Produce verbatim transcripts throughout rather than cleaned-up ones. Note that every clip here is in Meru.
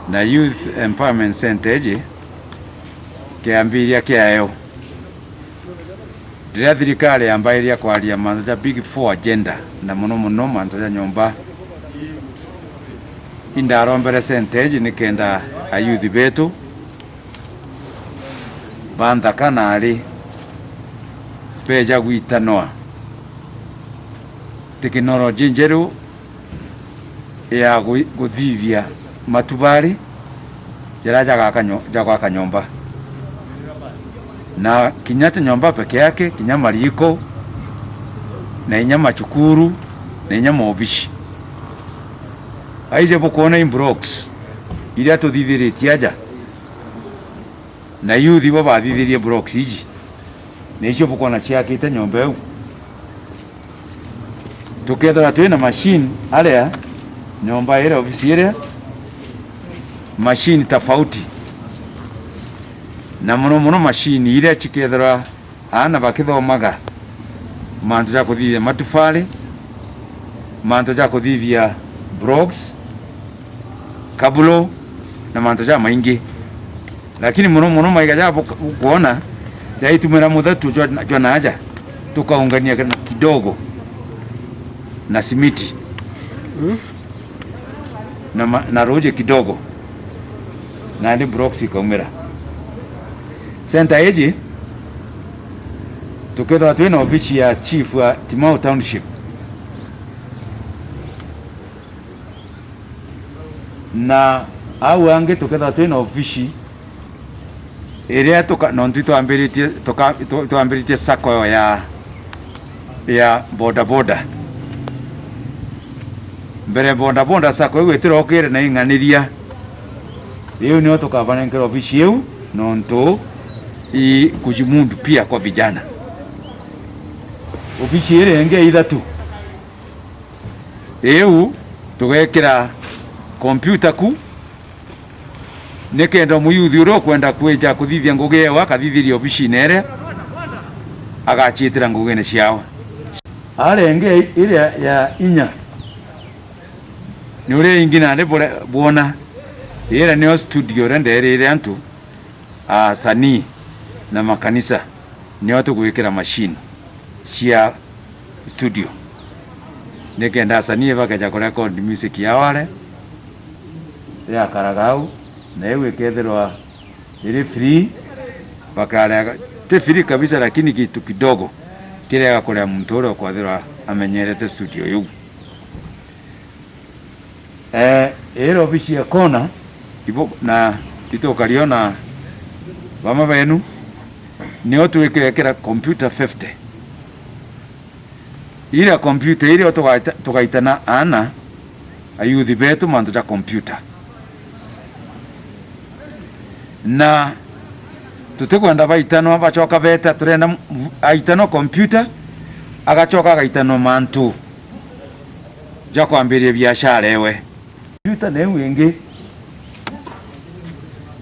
Na Youth Empowerment Center iji kiambiria kiayo, riria thirikari yambairia kwaria mantu ja Big Four agenda, na mono mono mantu ja nyomba, indarombere center iji nikenda ayouth betu ba nthaka na ari beja gwitanwa teknoloji njeru ya gu-, guthithia matubari jaria jagaka nyo-, jagwaka nyomba. Na kinya ti nyomba peke yake, kinya mariiko, na inya macukuru, na inya maobici. Aije bukwona i blocks iria tuthithiritie aja, na youth ibo bathithirie blocks iji, na icio bukwona ciakite nyomba iu. Tukethirwa twina machine aria nyomba iria, ofisi iria, machine tofauti, na mono mono machine iria cikethirwa aana bakithomaga mantu ja kuthithia matufari, mantu ja kuthithia blocks, kabulo, na mantu jamaingi. Lakini mono mono maiga ja bu-, bukwona jaitumira muthatu jwa, jwa naaja, tukaungania na kidogo na simiti, mm, na ma-, na ruji kidogo, nandi blocks ikaumira. Center iji tukethirwa twina obici ya chief wa Timau Township, na au angi tukethirwa twina obici iria tuka-, nontu itwambiritie, tuka-, itwa-, itwambiritie sacco ya, ya boda boda. Mbere boda boda sacco iu itirokire na ing'aniria, riu nio tukabanenkera obici iu, nontu i kujimundu pia kwa vijana. Obici iria ingi ithatu, iu tugekira kompyuta ku, nikenda muyuthi uria ukwenda kwija kuthithia ngugi ewe akathithiria obicine iria, agacitira ngugine ciawe. Aria ingi iria ya inya, ni uria ingi nandi bure-, bwona, iria nio studio iria nderire antu, asanii na makanisa, nio tugwikira machine cia studio, nikenda asanii bakeja kurecord music yao aria, yakaraga au, na iu ikethirwa iri free, bakarega, ti free kabisa, lakini kitu kidogo kirega kuria muntu uria ukwethirwa amenyerete studio iu. Eh, iri obici ya kona, ibo-, na itukario na bamwe benu, nio twikekera computer fifty. Iria computer iria tugaita-, tugaitana aana, ayuthi betu mantu ja computer. Na tutikwenda baitanwa bacoka beta, turenda m-, aitanwa computer, agacoka agaitanwa mantu ja kwambiriria biashara ewe. Computer na iu ingi,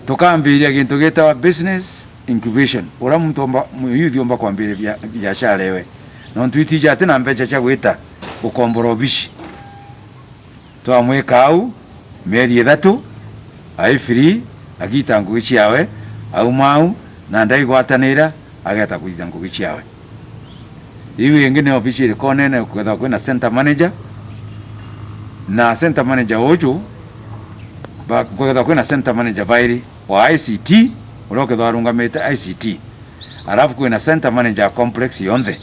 tukambiria gintu gitawa business incubation, uria muntu omba, muyuthi omba kwambiria bia-, biashara ewe. Nontu itija ati na mbeca cia gwita gukombora obici. Twamwika au mieri ithatu, ai free, agita ngugi ciawe, auma au, na ndaigwatanira, ageta kuthithia ngugi ciawe. Iu ingi ni obici iri konene, kwethagwa kwina center manager, na center manager uju, ba-, kwethagwa kwina center manager bairi, wa I C T, uria ukethagwa arungamite I C T, alafu kwina center manager ya complex yonthe,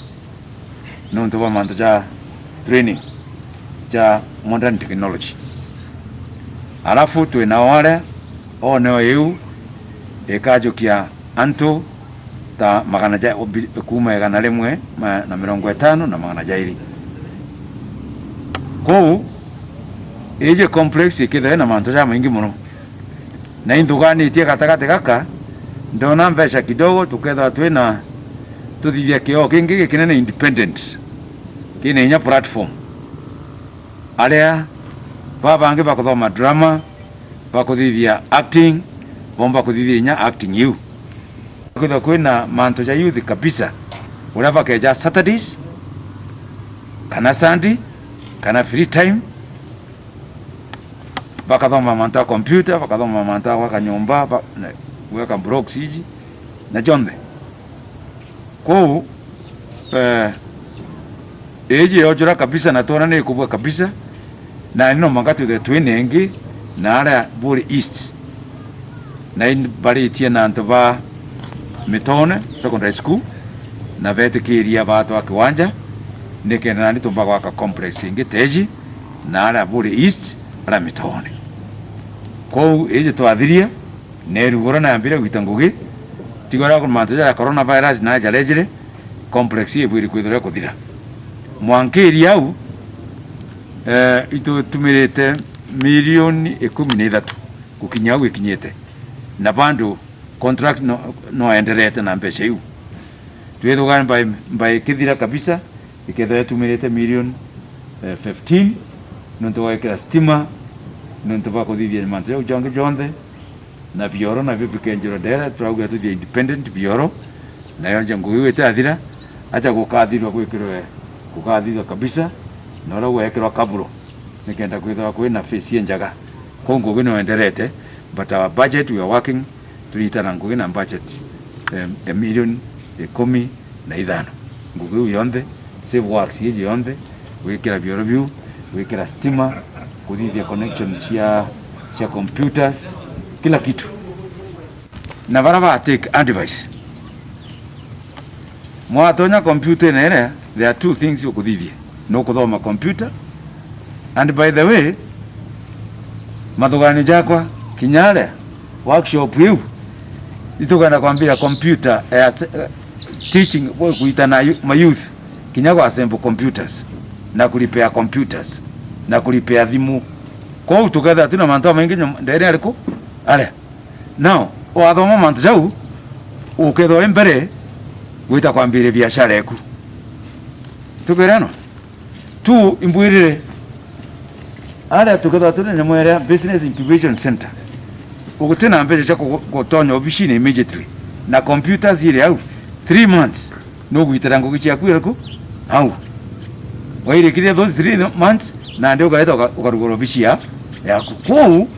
nontu bwa mantu ja training ja modern technology. Alafu twina o aria, o neo iu ikajukia antu ta magana ja, kuuma igana rimwe ma-, na mirongo itano na magana jairi. Kwou, iji complex ikithagwa na mantu jamaingi mono. Na inthuganitie gatagati gaka, ndona mbeca kidogo, tukethirwa twina, tuthithia kioo kingi gikinene independent, kina inya platform. Aria babangi bakuthoma drama, bakuthithia acting, bomba kuthithia inya acting iu. Kwithirwa kwina mantu ja youth kabisa, uria bakeja Saturdays, kana Sunday, kana free time, Bakathoma mantu a computer, bakathoma mantu a gwaka nyomba, ba-, na gwaka blocks iji, na jonthe. Kwou, eh, iji yojura kabisa na twona ni ikubua kabisa, na ni no mwanka twithwe twina ingi na aria Buri East. Na imbaritie na antu ba Mitone Secondary School, na betikiria batwa kiwanja, nikenda nandi tumba gwaka complex ingi teji, na aria Buri East, aria Mitone. Kwou iji twathiria, neru bura nambire gwita ngugi, tigora mantu ja coronavirus na jarejire, complex ibwiri kwithirwa kuthira. Mwankiri au, eh, itutumirite milioni ikumi na ithatu gukinya au ikinyite, na bado contract no, no enderete na mbeca iu. Twithuga mbai, mbai kithira kabisa, ikethirwa itumirite milioni, eh, fifteen, nontu gwikira stima, nontu bwa kuthithia mantu jau jangi jonthe, na bioro nabio bikenjirwa ndere, turauga tuthie independent bioro, nayo nja ngugi iu itathira, acha gukathirwa gwikirwe, gukathithwa kabisa, na uria gwekirwa kaburo, nikenda kwithirwa kwina face injaga. Kwou ngugi no enderete, but our budget, we are working, turitana ngugi na budget, em, ya milioni ikumi na ithano. Ngugi iu yonthe, civil works iji yonthe, gwikira bioro biu, gwikira stima, kuthithia connection cia, cia computers, kila kitu. Na bara ba take advice, mwatonya computer ine iria, there are two things ukuthithia. Nukuthoma computer, and by the way, mathuganio jakwa, kinya aria workshop iu, itugenda kwambira computer ya se-, eh, teaching, kuitana yu-, ma youth, kinya gwa assemble computers, na ku repair computers, na ku repair thimu. Kwou tukethira twina mantu jamaingi nyom-, ndene ariku? Aria. Now, wathoma mantu jau, ukethirwa wi mbere gwita kwambiria biashara eku. Tukwirana? Tu imbwirire, aria tukethirwa turi na nyamu iria Business Incubation Center, uguti na mbeca cia kugu-, gutonya obicine immediately, na computers iri au, three months, nugwitira ngugi ciaku iriku? Au. Wairikiria those three months, nandi ugaita uka-, ukarugura obici ya, yaku. Kwou,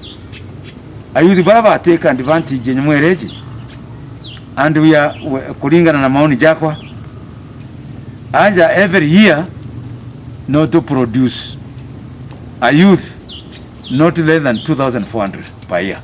ayuthi bara ba take advantage ya nyamu iria iji, and we are, we, kuringana na maoni jakwa, aja every year no to produce a youth not less than two thousand four hundred per year.